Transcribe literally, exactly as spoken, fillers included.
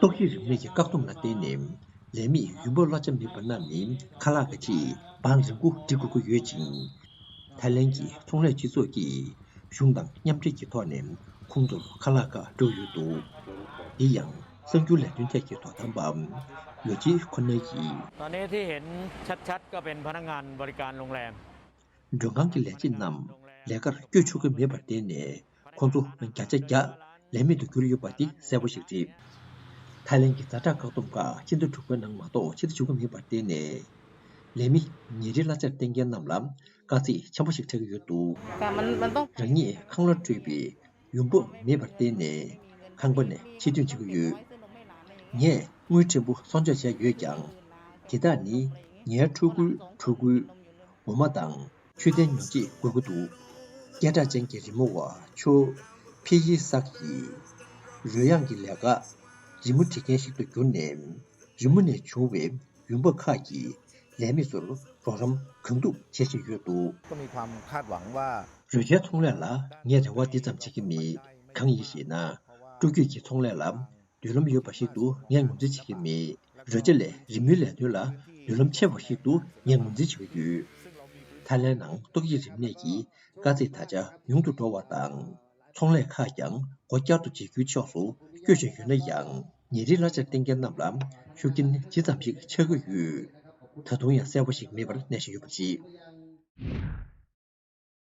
ཏོག་དབྱིབས་རིམས་ནད་ཀྱི་བཀག་སྡོམ་ལ་བརྟེན་ནས་ལས་མིས་ཡུན་བབ་གླ་ཆ་མེད་པ་བསྣམས་ནས་ཁ་ལག་གི་ཆེད་བང་རིམ་དགུ་སྒྲིག་དགོས་ཀྱི་ཡོད་ཅིང་། ཐའི་ལེན་གྱི་ཚོང་ལས་སྤྱི་ཚོགས་ཀྱིས་གཞུང་དང་མཉམ་འབྲེལ་གྱི་ཐོག་ནས་ཁོང་ཚོར་ཁ་ལག་ཁག་སྤྲོད་ཡོད་འདུག་འདི་ཡང་གསར་འགྱུར་ལས་དོན་ཐད་ཀྱི་དོ་དམ་པ་ལོ་ཅི་ཁོ་ནའི་གིས། ตอนนี้ที่เห็นชัดๆก็เป็นพนักงานบริการโรงแรม མགྲོན་ཁང་གི་ལས་བྱེད་རྣམས་ལས་ཀར་བསྐྱོད་ཆོག་གི་མེད་པར་བརྟེན་ནས། ཁོང་ཚོ་བརྒྱ་ཆ་བརྒྱ་ལས་མེད་དུ་གྱུར་ཡོད་པ་དེ་གསལ་པོ་ཞིག་རེད། ཐའི་ལེན་གྱི་ཛ་དྲག་བཀག་སྡོམ་ཁག་ཕྱི་ཟླ་དྲུག་པའི་ནང་མ་གཏོགས་ཕྱིར་འབྱོར་གྱི་མེད་པར་བརྟེན་ནས། ལས་མི་ཉིན་རེའི་གླ་ཆར་བརྟེན་མཁན་རྣམས་ལ་དཀའ་ཚེགས་ཆེན་པོ་ཞིག་འཕྲད་ཀྱི་ཡོད་འདུག་རང་ཉིད་ཁང་གླ་སྤྲོད་པའི་ཡོང་འབབ་མེད་པར་བརྟེན་ནས་ཁང་པ་ནས་ཕྱིར་ཐོན་བྱེད་ཀྱི་ཡོད། ངས་དངུལ་ཕྲན་བུ་གསོག་འཇོག་བྱས་ཡོད་ཀྱང་། དེ་དག་ནི་ངའི་ཕྲུ་གུའི་ཕྲུ་གུའི། འོ་མ་དང་མཆོད་རྟེན་ཉོ་ཆེད་དགོས་ཀྱི་འདུག་སྐད་གྲགས་ཅན་གྱི་རི་མོ་བ་ཆོ་ཕི་ཡི་སག་ཡིས་རོལ་དབྱངས་ཀྱི་ལས་ཀ་རི་མོ་འབྲི་མཁན་ཞིག་ཏུ་གྱུར་ནས། རི་མོ་ནས་བྱུང་བའི་ཡོང་འབབ་ཁག་གིས་ལས་མི་ཚོར་རོགས་རམ་གང་ཐུབ་བྱེད་བཞིན་ཡོད་འདུག ก็มีความคาดหวังว่า རོལ་ཆའི་ཚོང་ལས་ལ་ངས་རེ་བ་འདི་ཙམ་བྱེད་ཀྱི་མེད། གང་ཡིན་ཞེ་ན། སྤྲོ་སྐྱིད་ཀྱི་ཚོང་ལས་ལ་མདུན་ལམ་ཡོད་པ་ཞིག་ཏུ་ངས་ངོས་འཛིན་བྱེད་ཀྱི་མེད། རོལ་ཆ་ལས་རི་མོའི་ལས་དོན་ལ་མདུན་ལམ་ཆེ་བ་ཞིག་ཏུ་ངས་ངོས་འཛིན་བྱེད་ཀྱི་ཡོད། ཐའི་ལེན་ནང་ཏོག་དབྱིབས་རིམས་ནད་ཀྱི་དཀའ་ཚེགས་ད་ཆ་ཉུང་དུ་འགྲོ་བ་དང་། ཚོང་ལས་ཁག་ཀྱང་སྒོ་བསྐྱར་དུ་འབྱེད་རྒྱུའི་ཕྱོགས་སུ་སྐྱོད་བཞིན་ཡོད་ན་ཡང་། ཉིན་རེའི་གླ་ཆར་བརྟེན་མཁན་རྣམས་ལ་ཤུགས་རྐྱེན་ཇི་ཙམ་ཞིག་ཆགས་ཀྱི་ཡོད། ད་དུང་ཡང་གསལ་པོ་ཞིག་མེད་པར་གནས་བཞིན་ཡོད་པ་རེད།